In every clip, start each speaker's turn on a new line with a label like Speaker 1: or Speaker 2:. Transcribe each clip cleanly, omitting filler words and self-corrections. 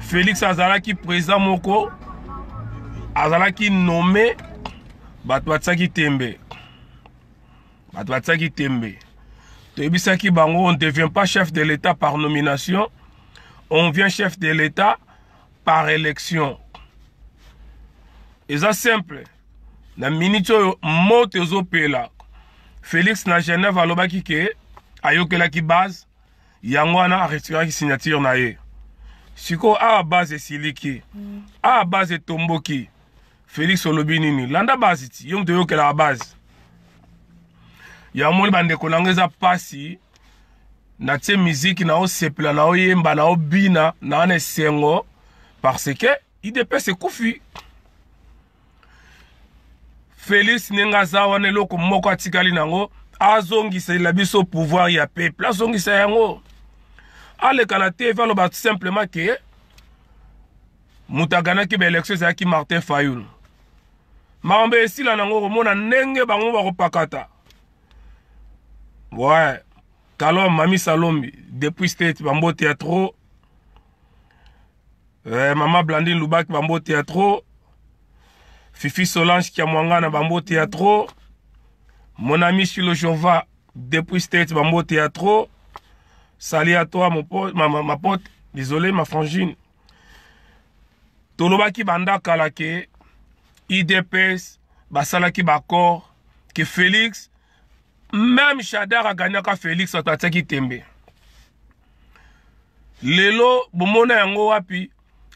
Speaker 1: Félix azalaki président moko azalaki nommé, bato batiaki tembe, bato batiaki tembe. Toyebisaki bango, on ne devient pas chef de l'État par nomination, on vient chef de l'État par élection. Eza simple. Na minute oyo moto ezopela, Félix na Genève alobaki ke ayokelaki base yango wana, aretiraki signature na ye. Sikoyo awa base esiliki, awa base etomboki. Félix, olobi nini? Landa base ti yo moto oyokelaka base ya moni. Bandeko na ngo, eza pasi. Natie miziki, naosepela, naoyemba, naobina, naa na esengo parce que UDPS ekufi. Félix, ndenge aza wana, eloko moko atikali nango, azongisela biso pouvoir ya peuple, azongisa yango. Aleka na TV, aloba simplement ke moto aganaki baélection ezalaki Martin Fayulu. Makambo esila nango, komona ndenge bango bakopakata. Ouais, Kalom Mami Salombi depuis State, bambote ya trop. Mama Blandine Lubaki, bambote ya trop. Fifi Solange Kiamwangana, bambote ya trop. Mon ami Shilo Jova depuis State, bambote ya trop. Salut à toi mon pote, ma pote, désolé, ma frangine. Tolobaki banda kala ke UDPS basalaki baaccord ke Félix, même Shadary aganyaka Félix, bato atiaki tembe. Lelo bomona yango wapi?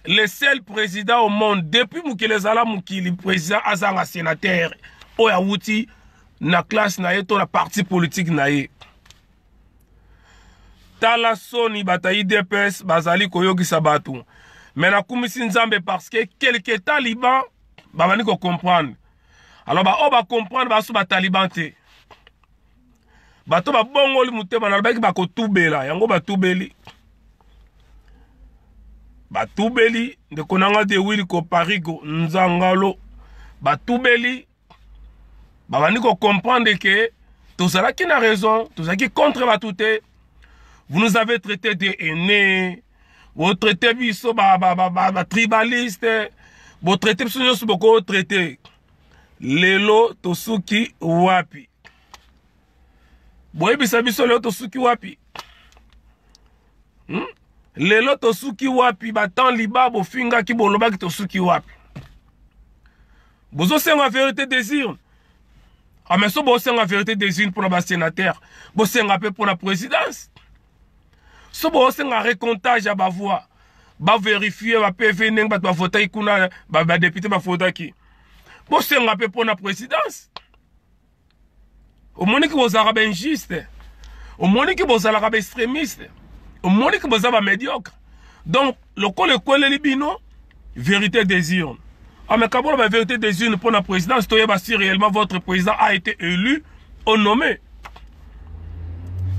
Speaker 1: Le seul président au monde depuis mokili ezala mokili, président azanga sénateur oyo awuti na classe na ye to na parti politique na ye. Tala soni bato ya UDPS bazali koyokisa bato. Me nakumisi Nzambe parce que quelque taliban babandi kocomprendre. Alors baoyo bacomprendre, baso bataliban te, bato babongoli motema. Nalobaki bakotubela yango, batubeli, batubeli. Ndeko nanga de Willi Koparigo Nzangalo, batubeli, babandi kocomprendre ke tozalaki na raison, tozalaki contre bato te. Vous nous avez traité de haineux, botraite biso batribaliste, botraite biso nyonso bokotraite. Lelo tosuki wapi? Boyebisa biso, lelo tosuki wapi? Lelo tosuki wapi? Batan liba bofingaki, bolobaki, tosuki wapi? Bozosenga vérité des urnes. Ah, mais so bosenga vérité des urnes mpona basénateur, bosenga mpe mpona présidence. So bosenga recomptage ya bavoix, baverifie baPV ndenge bato bavotaki kuna, badéputé bavotaki, bosenga mpe mpona présidence. Omoniki bozalaka bainjuste, omoniki bozalaka baextrémiste, omoniki boza bamédiocre. Donc lokola ekweleli bino vérité des urnes, ah mais kabola ba vérité des urnes pour la présidence, toyeba si réellement votre président a été élu ou nommé.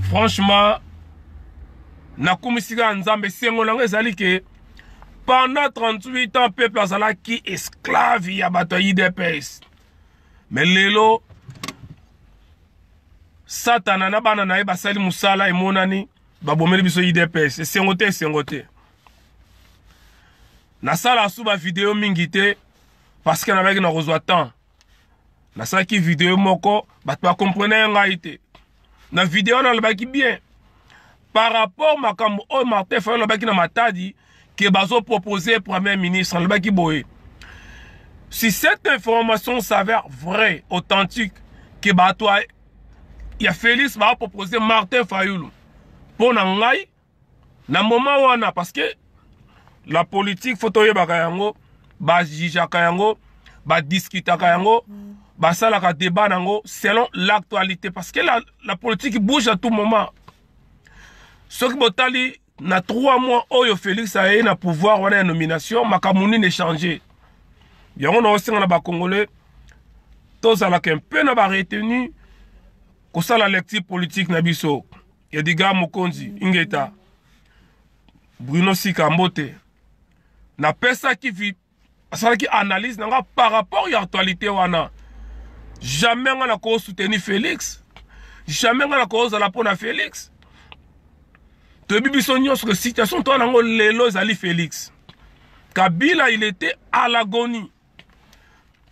Speaker 1: Franchement, nakumisi kaka Nzambe. Esengo nango ezali ke pendant 38 ans peuple azalaki esclave ya bato ya UDPS, mais lelo Satana na bana na ye basali mosala emonani, babomeli biso UDPS. Esengo te, esengo te. Nasala su bavideo mingi te parce que nabaki na kozwa temps. Nasalaki video moko, bato bacomprene ngai te. Na video wana alobaki bien par rapport makambo oyo Martin Fayulu alobaki na Matadi ke bazopropose premier ministre. Alobaki boye: si cette information s'avère vraie, authentique, ke bato ya Félix bapropose Martin Fayulu, mpo na ngai na moment wana, parce que la politique, faut toyebaka yango, bajugeaka yango, badiscutaka yango, basalaka débat nango selon l'actualité, parce que la politique bouge à tout moment. Soki botali na 3 mois oyo Félix aye na pouvoir wana ya nomination, makambo nini échange yango? Na osenga na bacongolais, tozalaka mpe na baretenu kosala lecture politique na biso. Edigar Mokonzi Ingeta, Bruno Sika, mbote. Napesaki, asalaki analyse na nga par rapport ya actualité wana. Jamais nga na kosoutenir Félix, jamais nga na kozala mpo na Félix. Toyebi biso nyonso ke situation to nango lelo ezali Félix. Kabila, il était à l'agonie.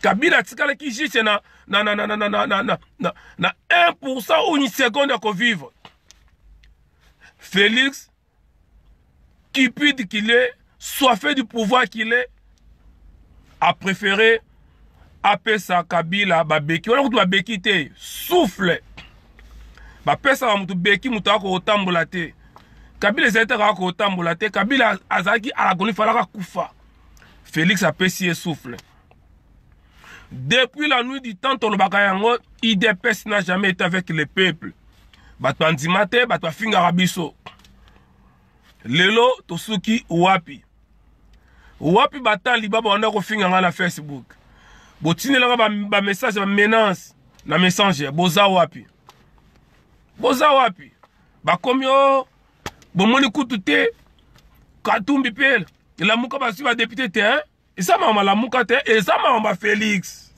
Speaker 1: Kabila atikalaki juste na na na na na na na na na na 1% ou une seconde ya kovivre. Félix, cupide qu'il est, soifé du pouvoir qu'il est, a préféré apesa Kabila babeki wana kutu babeki te souffle bapesaka motu beki moto akotambola te. Kabila ezali te kaka kotambola te. Kabila azalaki alagoni, falaka kufa. Félix apesi ye souffle. Depuis la nuit du temps tolobaka yango, UDPS n'a jamais été avec le peuple. Bato bandima te, bato bafingaka biso. Lelo tosuki wapi? Wapi bataliba banda kofinga ngai na Facebook, botindelaka bamessage, ba bamenace na Messenger? Boza wapi? Boza wapi? Bakomi o bomoni kutu te. Katumbi mpe Lamuka bazwi badéputé te, hein? Eza makambo Lamuka te, eza makambo ya Félix.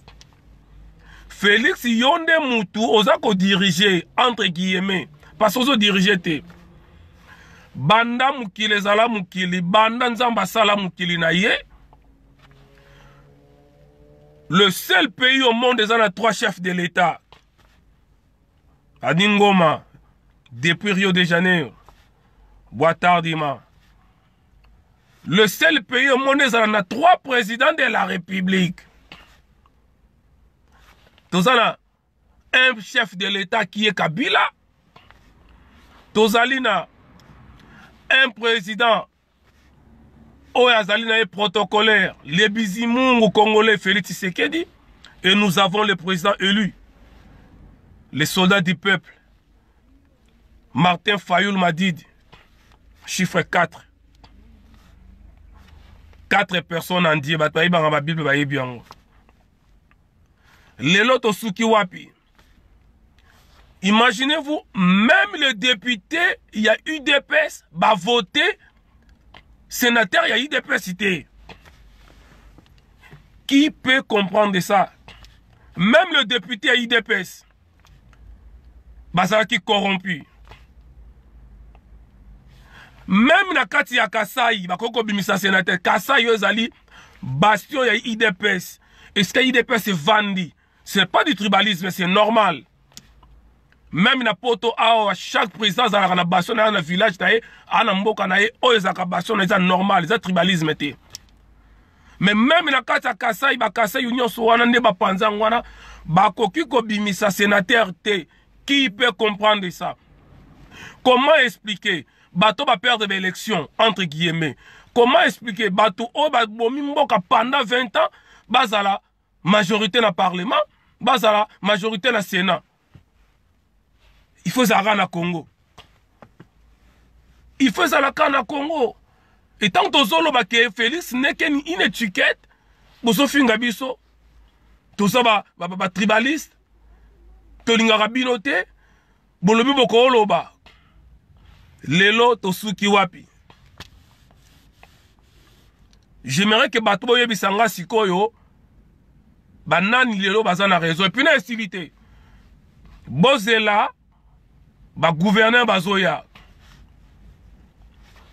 Speaker 1: Félix, yo nde mutu oza kodiriger, entre guillemets, parce que ozodirige te. Banda mokili ezala mokili, banda Nzambe asala mokili na ye, le seul pays au monde eza na trois chefs de l'État. Adi Ngoma depuis Rio de Janeiro, boa tarde ma. Le seul pays au monde ezala na trois présidents de la République, toza na un chef de l'État qui est Kabila, tozali na un président oyo azali na ye protocolaire, le Bizimungu congolais Félix Tshisekedi, et nous avons le président élu, les soldats du peuple, Martin Fayulu Madidi. Chiffre 4, 4 personnes en Dieu. Bato bayebaka babible bayebi yango. Lelo tosuki wapi? Imaginez-vous, même le député ya UDPS bavote sénateur ya UDPS te. Qui peut comprendre ça? Même le député ya UDPS bazalaki corrompu. Même na kati ya Kasai bakoki kobimisa sénateur. Kasai oyo ezali bastion ya UDPS, esika UDPS evandi. C'est pas du tribalisme, c'est normal. Même na Poto awa, chaque président azalaka na bastion na ye, na village na ye, aa na mboka na ye oyo ezalaka bastion na. Eza normal, eza tribalisme te. Mais même na kati ya Kasai, bakasai nyonso wana nde bapanza yango wana, bakoki kobimisa sénateur te. Qui peut comprendre ça? Comment expliquer bato baperdre baélection, entre guillemets? Comment expliquer bato oyo babomi mboka pendant 20 ans bazala majorité na parlement, bazala majorité na Sénat? Il faut ezalaka na Congo, il faut ezalaka na Congo. Et tant tozoloba ke Félix n'est qu'une étiquette, bozofinga biso toza batribaliste, ba, ba tolingaka bino te. Bolobi bokoloba. Lelo tosuki wapi? J'aimerais que bato boyebisa nga sikoyo banani lelo baza na raison. Et puis na esili te, bozela bagouverneur bazoya.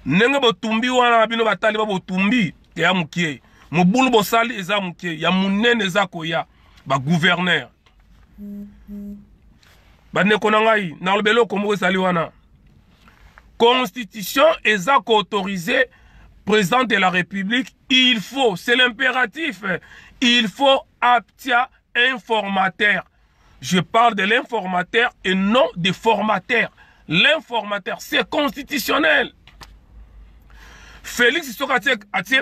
Speaker 1: Ndenge botumbi wana bino batali ba botumbi ya mokie, mobulu bosali eza mokie, ya monene eza koya, bagouverneur. Bandeko na ngai, naloba eloko moko ezali wana. Constitution eza koautoriser président de la République, il faut, c'est l'impératif, il faut atia informateur. Je parle de l'informateur et non des formateurs. L'informateur, c'est constitutionnel. Félix soki atie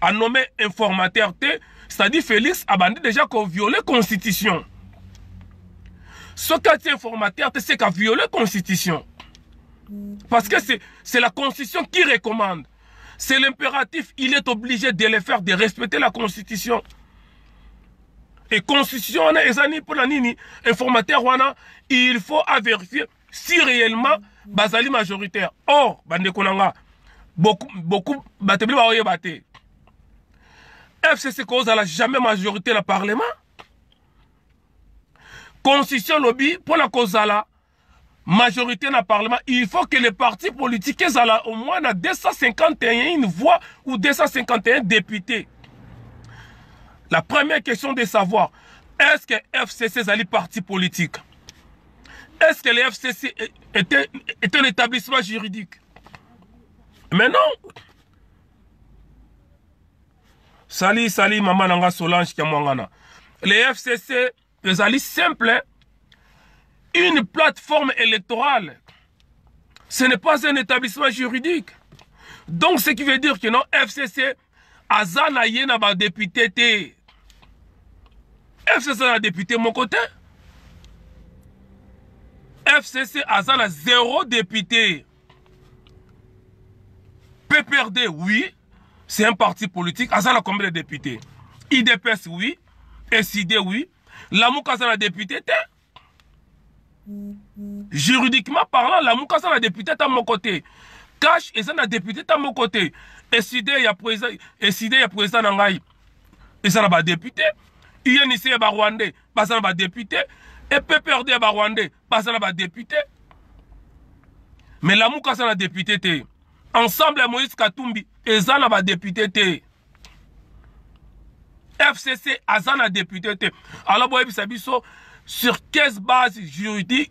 Speaker 1: anommé informateur te, c'est-à-dire Félix abandi déjà kovioler constitution. Soki atie informateur te, c'est qu'a violer constitution, parce que c'est la constitution qui recommande, c'est l'impératif, il est obligé de le faire, de respecter la constitution. Et constitution wana eza nini? Mpona nini informateur wana? Il faut à vérifier si réellement bazali majoritaire. Or bandeko na nga, beaucoup, beaucoup bato ebele baoyeba te, FCC kozala jamais majorité na parlement. Constitution lobi mpona kozala. Majorité na parlement, il faut que les partis politiques ezala au moins na 251 voix ou 251 députés. La première question de savoir, est-ce que FCC ezali parti politique? Est-ce que le FCC est un établissement juridique? Mais non. Sali, sali, maman nanga Solange Kiamwangana. Le FCC ezali simple, une plateforme électorale. Ce n'est pas un établissement juridique. Donc, ce qui veut dire que non, FCC, aza na ye na ba député te. FCC na député moko te. FCC aza na 0 député. PPRD, oui, c'est un parti politique. Aza na combien de députés? IDPS, oui. SID, oui. Lamuka aza na député te. Juridiquement parlant, Lamuka aza na député ta moko te. Cash eza na député ta moko te. SID ya président, SID ya président na ngai eza na ba député. UNC ya ba Rwandais baza na ba député. Et PPRD ya ba Rwandais baza na ba député. Mais Lamuka aza na député te. Ensemble ya Moïse Katumbi eza na ba député te. FCC aza na député te. Alors boyebisa biso sur quelle base juridique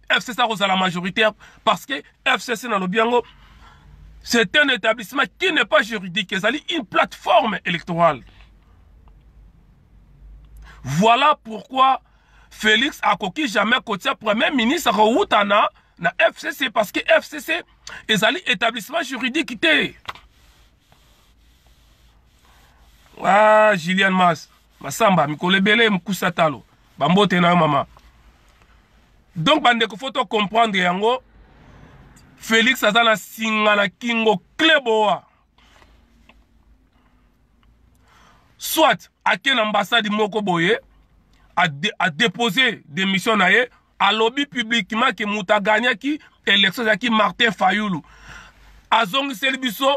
Speaker 1: FCC akozala majoritaire, parce que FCC na lobi yango c'est un établissement qui n'est pas juridique, ezali une plateforme électorale. Voilà pourquoi Félix akoki jamais kotia premier ministre akowuta na FCC, parce que FCC ezali établissement juridique te. Ah, Julian Mas, Masamba, mikolo ebele mkusa talo. Bambote na yo mama. Donc bandeko faut to comprendre yango. Félix aza na singa na kingo cleboa. Soit ake na ambassade moko boye a déposé démission na ye, alobi publiquement que mutu agagnaki élection ezalaki Martin Fayulu. Azongiseli biso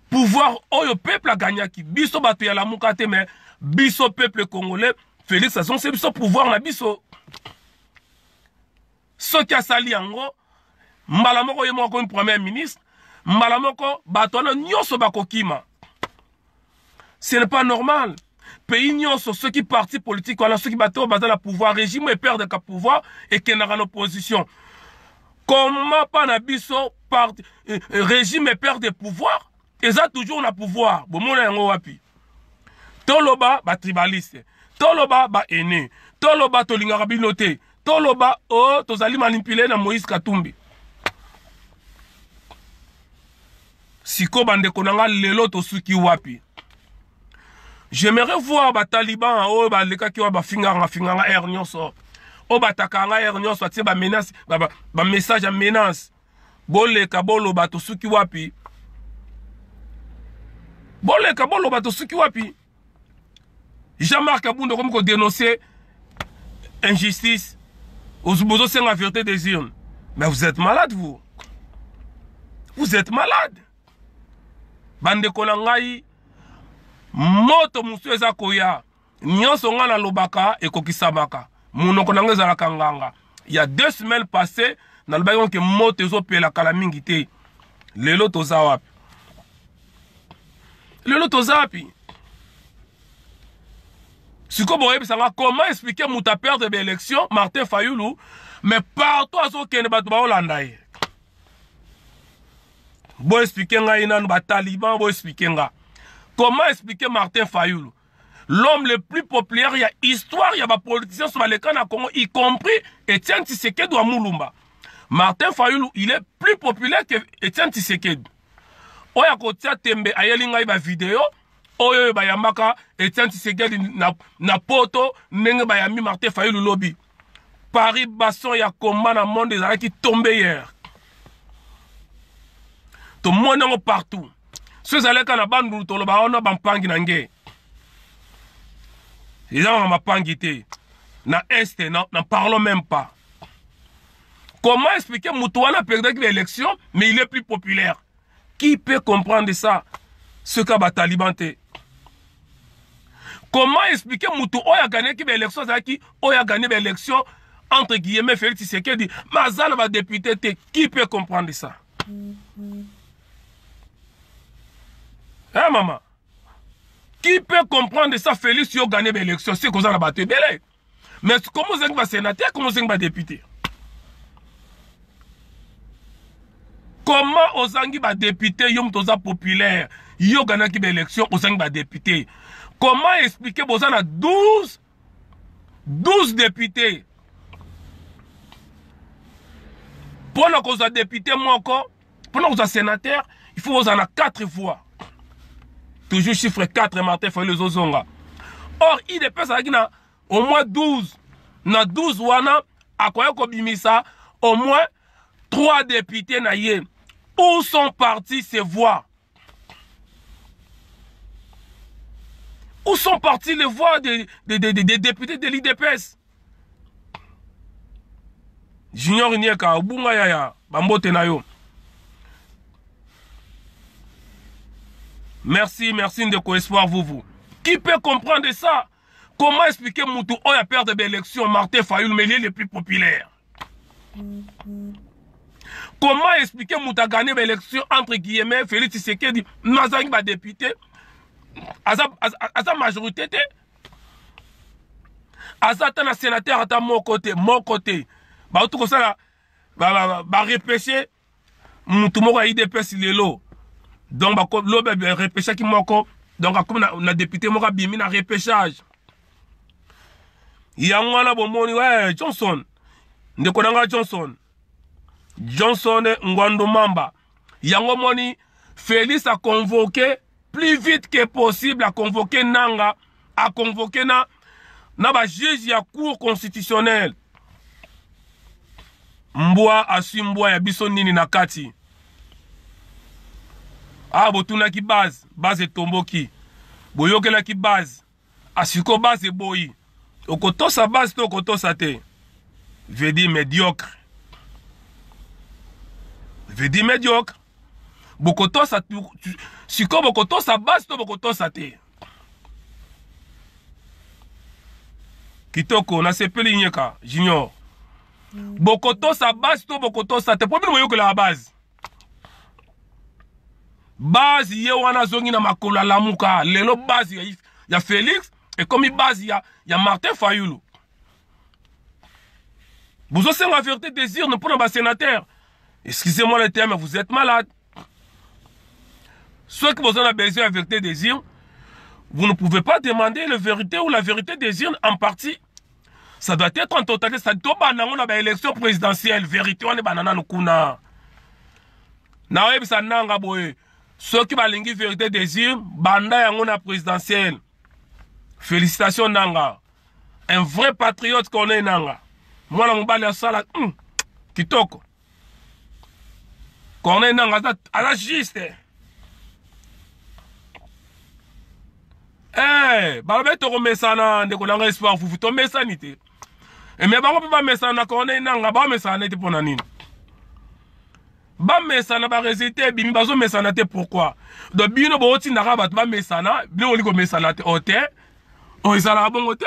Speaker 1: pouvoir oyo peuple agagnaki. Biso bato ya Lamuka te, mais biso peuple congolais, Félix azongiseli biso pouvoir na biso. Soki asali yango, mbala moko ye moko akomi premier ministre, mbala moko bato wana nyonso bakokima. Ce n'est pas normal. Pays nyonso, soki parti politique wana, soki bato baza na pouvoir, régime e perdre ka pouvoir et kendaka na opposition. Comment pas na biso parti régime e perdre pouvoir, eza toujours na pouvoir. Bomona yango wapi? Toloba ba tribaliste, toloba ba aîné, toloba tolingaka bino te, toloba oh tozali manipulé na Moïse Katumbi. Siko bandeko na nga lelo tosuki wapi? J'aimerais voir ba taliban oyo balekaki oyo bafinganga finganga air nyonso, oyo batakanga air nyonso, atie ba menace, ba message ya menace. Boleka boloba tosuki wapi? Boleka boloba tosuki wapi? Jean-Marc Kabund komi ko dénoncer injustice, bozo senga vérité des urnes. Mais vous êtes malade, vous. Vous êtes malade. Bandeko na ngai, moto mosusu eza koya. Nyonso nga nalobaka ekokisamaka. Monoko na ngai ezalaka nganga. Il y a 2 semaines passées, nalobaki ke moto ezopela kala mingi te. Lelo toza wapi? Lelo toza wapi? Siko boyebisa nga comment expliquer moto a perdre ba élection Martin Fayulu, mais partout azokende bato baolanda ye. Bo expliquer ngai nanu ba taliban, bo expliquer nga. Comment expliquer Martin Fayulu, l'homme le plus populaire ya histoire ya ba politiciens sur baleka na Congo, y compris Etienne Tshisekedi wa Mulumba. Martin Fayulu, il est plus populaire que Etienne Tshisekedi. Oya kotia tembe ayeli ngai ba vidéo oyo bayambaka Etienne Tshisekedi na poto ndenge bayambi Martin Fayulu lobi. Paris basson ya combat na monde ezalaki tombé hier. Tomoni yango partout. So ezalaka na Bandundu toloba wana bampangi na nge. Eza na mapangi te. Na est, n'en parlons même pas. Comment expliquer moto wana perdaki l'élection, mais il est plus populaire? Qui peut comprendre ça? Ce qu'a ba taliban te. Comment expliquer moto oyo a gagné ki ba élection azalaki oyo a gagné ba élection entre guillemets Félix Tshisekedi, mais aza na ba député te. Qui peut comprendre ça? Hein, maman? Qui peut comprendre ça? Félix yo gagné l'élection, c'est qu'on a bato ebele. Mais comment ozangi ba sénateur, comment ozangi ba député? Comment ozangi ba député yo moto oza populaire, yo gagnaki ba élection, ozangi ba député? Comment expliquer boza na 12 députés? Pona kozwa député moko, pona kozwa sénateur, il faut ozala na 4 voix. Toujours chiffre 4, Martin Fayulu ezozonga. Or UDPS azalaki na au moins 12. Na 12 wana akoya kobimisa au moins 3 députés na ye. Où sont partis ces voix? Où sont partis les voix des députés de l'UDPS? Junior Nieka, Obunga Yaya, Bambote na yo. Merci, merci Ndeko Espoir Vuvu. Qui peut comprendre ça? Comment expliquer Moutou oyo a perdre l'élection, Martin Fayulu, mais il est le plus populaire? Comment expliquer Moutou a gagné l'élection entre guillemets, Félix Tshisekedi, Nazangi ba député, aza majorité te? Aza ata na sénateur ata moko te, moko te. Ba tout ça ba repêcher mutu moko ya UDPS lelo. Donc ba lobe ba repêcher ki moko, donc akomi na député moko abimi na repêchage. Yango wana bomoni, ouais, Johnson. Ndeko nanga Johnson. Johnson Ngwando Mamba. Yango moni Félix a convoqué plus vite que possible, a convoqué Nanga, a convoqué na ba juge ya cour constitutionnelle. Mbwa asui mbwa ya biso nini na kati. Ah, botunaki base, base etomboki. Boyokelaki base. Asiko base eboyi. Okotosa base to okotosa te. Veut dire médiocre. Veut dire médiocre. Bokotosa siko bokotosa base to bokotosa te. Kitoko nasepeli nyeka junior. Bokotosa base to bokotosa te. Po bino boyokelaka base. Base ye wana zongi na makolo alamuka. Lelo base ya Félix ekomi base ya Martin Fayulu. Bozosenga vérité des urnes pour ba sénateur. Excusez-moi le terme, vous êtes malade. Ceux qui vous ont besoin de la vérité des urnes, vous ne pouvez pas demander la vérité ou la vérité des urnes en partie. Ça doit être en totalité. Ça doit être en élection présidentielle. Vérité, on est banana no kuna. Na oyebisa nanga boye. Ceux qui balingi vérité des urnes, banda yango na présidentielle. Félicitations Nanga. Un vrai patriote qu'on est Nanga. Mwana mobali asala, kitoko. Corneille Nanga aza juste. Eh, balobi tokomesana ndeko nanga Espoir Fufu, tomesani te. Eh, mais bango mpe bamesana na Corneille Nanga, bamesana neti mpona nini? Bamesana ba résultat ebimi, bazomesana te pourquoi? Donc bino bootindaka bato bamesana, bino bolingi komesana te, oh te. Oh, ezalaka bongo te.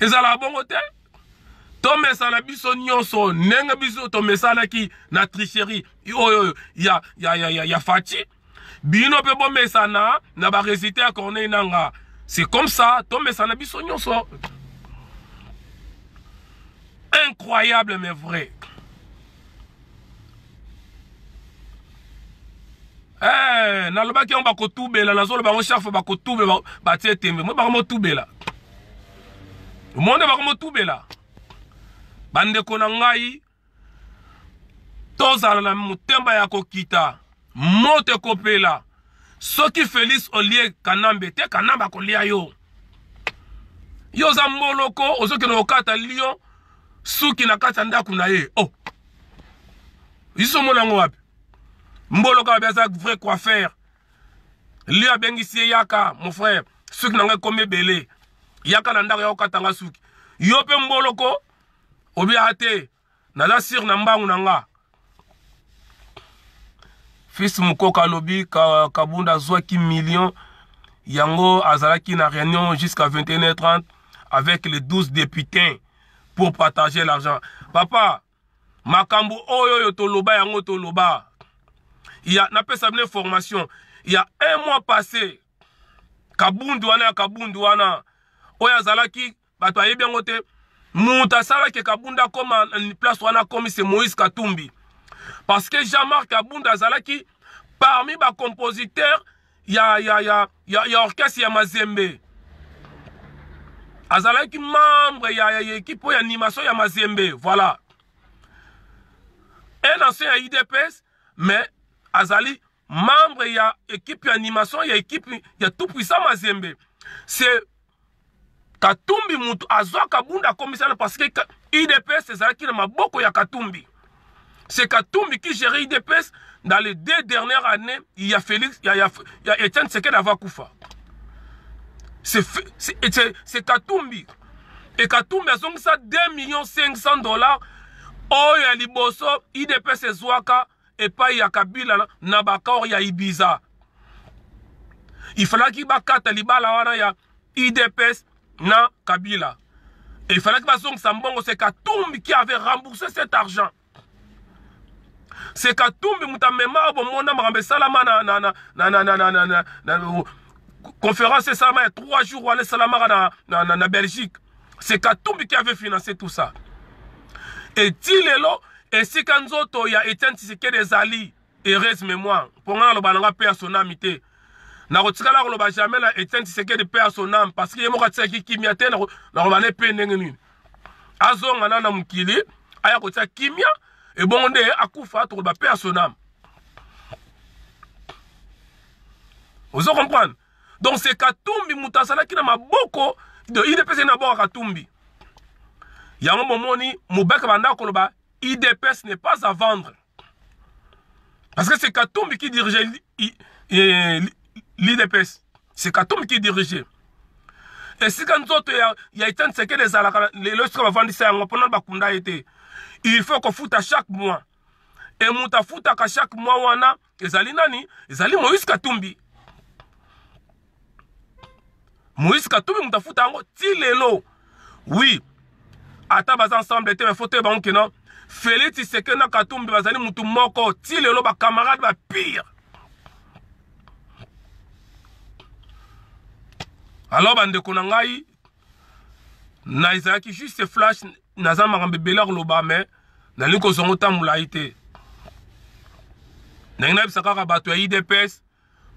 Speaker 1: Ezalaka bongo te. Tomesana biso nyonso ndenge biso tomesanaki na tricherie oyo ya Fatshi. Bino pe bomesana na ba résultat ya Corneille Nanga. C'est comme ça, tomesana biso nyonso. Incroyable mais vrai. Eh, nalobaki yango bakotubela, nazoloba yango chaque fois bakotubela, batie tembe. Moi bakomotubela. Monde bakomotubela. Bandeko na ngai, tozala na motema ya kokita, moto ekopela. Soki Félix olie Kanambe te, Kanambe akolia yo. Yo oza mboloko, ozokende kokata lion suki na kati ya ndako na ye. Oh. Biso mona yango wapi? Mboloko abe aza vrai coiffeur. Lion abengisi ye yaka, mon frère, suki na ngai ekomi ebele. Yaka na ndako ya kokata nga suki. Yo pe mboloko obi ate, naza sur na mbangu na nga. Fils Mukoka alobi Kabunda azwaki million yango azalaki na réunion jusqu'à vingt et une heures trente. avec les 12 députés pour partager l'argent. Papa, makambo oyo oyo toloba yango toloba. Il y a napesa bino information. Il y a un mois passé, Kabundu wana Kabundu wana oyo azalaki bato bayebi yango te moto asalaki Kabunda akoma place wana akomi c'est Moïse Katumbi parce que Jean-Marc Kabunda azalaki parmi ba compositeurs ya, ya, ya, ya, ya orchestre ya Mazembe azalaki membre ya, ya, ya équipe oyo ya animation ya Mazembe voilà un ancien ya UDPS mais azali membre ya équipe ya animation ya équipe ya tout puissant Mazembe c'est Katumbi mutu azwa Kabunda akomisana parce que UDPS ezalaki na maboko ya Katumbi c'est Katumbi qui gérait UDPS dans les deux dernières années il y a Félix il y a, il y a, il y a Etienne Tshisekedi avant kufa c'est Katumbi et Katumbi azongisa 2 millions 500 dollars oyo ya liboso UDPS ezwaka epai ya Kabila na bakor ya Ibiza il fallaki bakata libala wana ya UDPS na Kabila et il fallaki bazongisa mbongo c'est Katumbi qui avait remboursé cet argent c'est Katumbi moto amema bomona makambo esalama na, na, na, na, na, na, na, na, na, na conférence esalama ya 3 jours wana esalamaka na, na, na, na Belgique c'est Katumbi qui avait financé tout ça et ti lelo esika nzoto ya Etienne Tshisekedi ezali heureuse mémoire mpo ngai naloba nanga mpe ya son âme te nakotikala koloba jamais na Etienne Tshisekedi mpe ya son âme parce que ye moko atiaki kimia te nakoloba ne mpe ndenge nini azonga na na mokili aya kotia kimia ebongo nde akufa tokoloba mpe ya son âme ozo comprendre donc c'est Katumbi moto azalaki na maboko de UDPS na maboko ya Katumbi yango bomoni mobeka banda koloba UDPS n'est pas à vendre parce que c'est Katumbi qui dirigeait l'UDPS c'est Katumbi qui dirigeait esika nzoto ya, ya Etienne Tshisekedi ezalaka lelo esika bavandisa yango mpona bakunda ye te il faut kofuta chaque mois e moto afutaka chaque mois wana ezali nani ezali Moïse Katumbi Moïse Katumbi moto afuta yango ti lelo oui ata baza ensemble te mais faut toyeba bango keno Félix Tshisekedi na Katumbi bazali mutu moko ti lelo ba camarade ba pire alors bandeko na ngai na ezalaki juste flash naza makambo ebele ya koloba mais nalingi kozwa ngo ntango molai te ndenge nayebisa kaka bato ya UDPS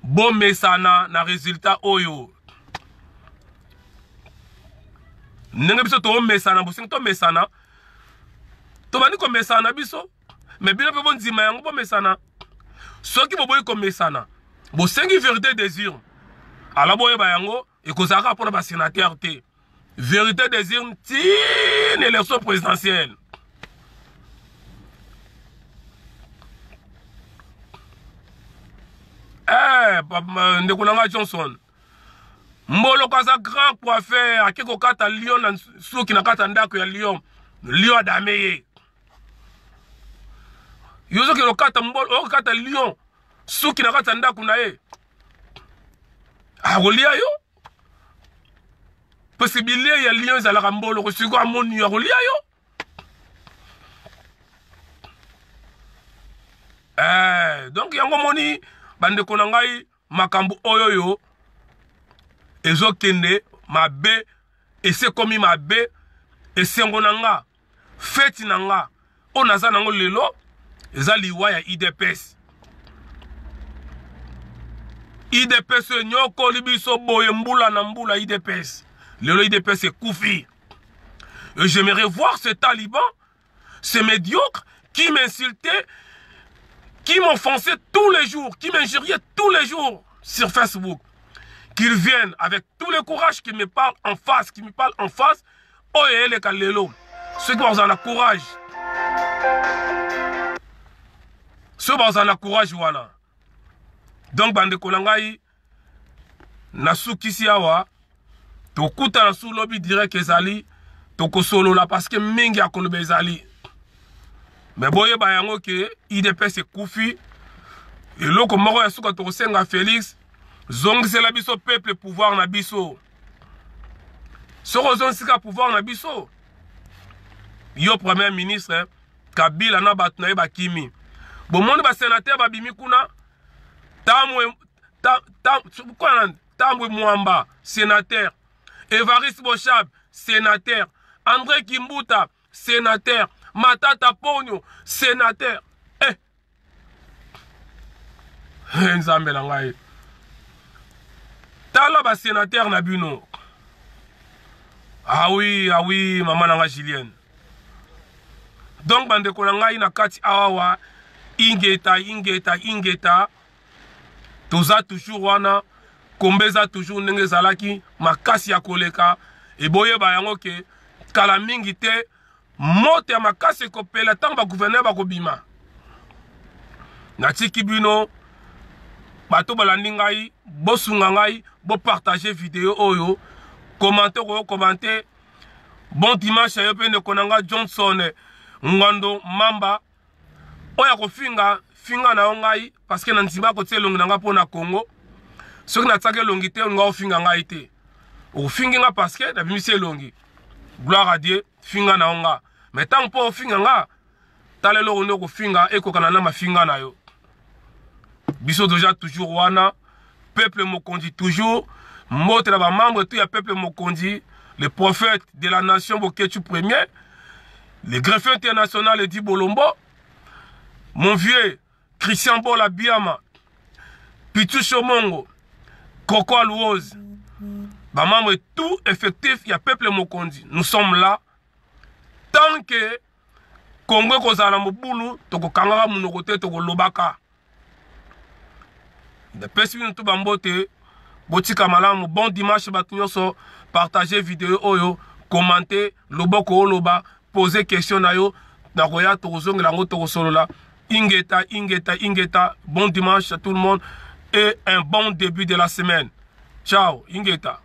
Speaker 1: bomesana na resultat oyo ndenge biso tomesana bosengi tomesana tobandi komesana na biso me bino mpe bondima yango bomesana soki boboyi komesana bosengi vérité des urnes ala boyeba yango ekozalaka mpona basénateur te vérité des urnes tina élection présidentielle eh, ndeko na ngai Johnson Mboloko aza grand coiffeur ake kokata lion na suki na kati ya ndako ya lion lion adame ye yo ozokende kokata mbolo okokata lion suki na kati ya ndako na ye akolia yo parce bilei ya lion ezalaka mboloko sikoyo amoni yo akolia yo eh, donc yango moni bandeko na ngai makambo oyo oyo ezokende mabe esekomi mabe esengo na nga feti na nga oyo naza nango lelo eza liwa ya UDPS UDPS oyo enyokoli biso boye mbula na mbula UDPS lelo UDPS ekufi et j'aimerais voir ce taliban ce médiocre qui m'insultait qui m'offensait tous les jours qui m'injuriait tous les jours sur Facebook qu'il vienne avec tout le courage qui me parle en face qui me parle en face oyo eleka lelo soki bazala na courage soki bazala na courage wana donc bandeko na ngai nasukisi awa tokutana su lobi direct ezali tokosolola parce que mingi ya koloba ezali me boyeba yango ke UDPS ekufi eloko moko ya suka tokosenga Félix zongisela biso peuple pouvoir na biso. Soki ozongisi kaka pouvoir na biso, yo premier ministre, Kabila na bato na ye bakimi. Bomoni ba sénateur babimi kuna, Tambwe Tambwe Mwamba sénateur, Evariste Boshab sénateur, André Kimbuta sénateur, Matata Ponyo sénateur. Eh eh, Nzambe na ngai, tala ba sénateur na bino. Ah oui, ah oui, mama na nga Julienne. Donc bandeko na ngai na kati awawa, ingeta, ingeta, ingeta, toza toujours wana. Kombe eza toujours ndenge ezalaki makasi ya koleka. Eboyeba yango ke kala mingi te moto ya makasi ekopela ntango bagouverneur bakobima. Natiki bino bato balandi ngai, bosunga ngai, bopartage video oyo, commente koyo commente. Bon dimanche ya yo mpe ndeko na nga Johnson Ngwando Mamba. Oyo akofinga finga na yo ngai, parce que na ndima kotia elongi na ngai mpo na Congo. Soki natiaki elongi te, olinga ofinga ngai te. Ofingi nga parce que nabimisi elongi. Gloire à Dieu, finga na yo nga. Mais ntango mpo ofinga nga, tala eloko nde okofinga ekokana na mafinga na yo. Biso deja toujours wana, peuple mokonzi toujours, mbote na ba membre tout ya peuple mokonzi, le prophète de la nation Boketshu premier, le greffier international Edi Bolombo, mon vieux Christian Bola Biama, Pichu Shomongo, Coco Alouoz, ba membre tout effectif ya peuple mokonzi. Nous sommes là tant que Congo ekozala na mobulu, tokokangaka monoko te, tokolobaka. Napesi bino to bambote, botika malamu. Bon dimanche bato nyonso, partager video oyo, commenter, loboko oloba, poser question na yo, nakoya tokozongela yango, tokosolola. Ingeta, ingeta, ingeta. Bon dimanche à tout le monde et un bon début de la semaine. Ciao, ingeta.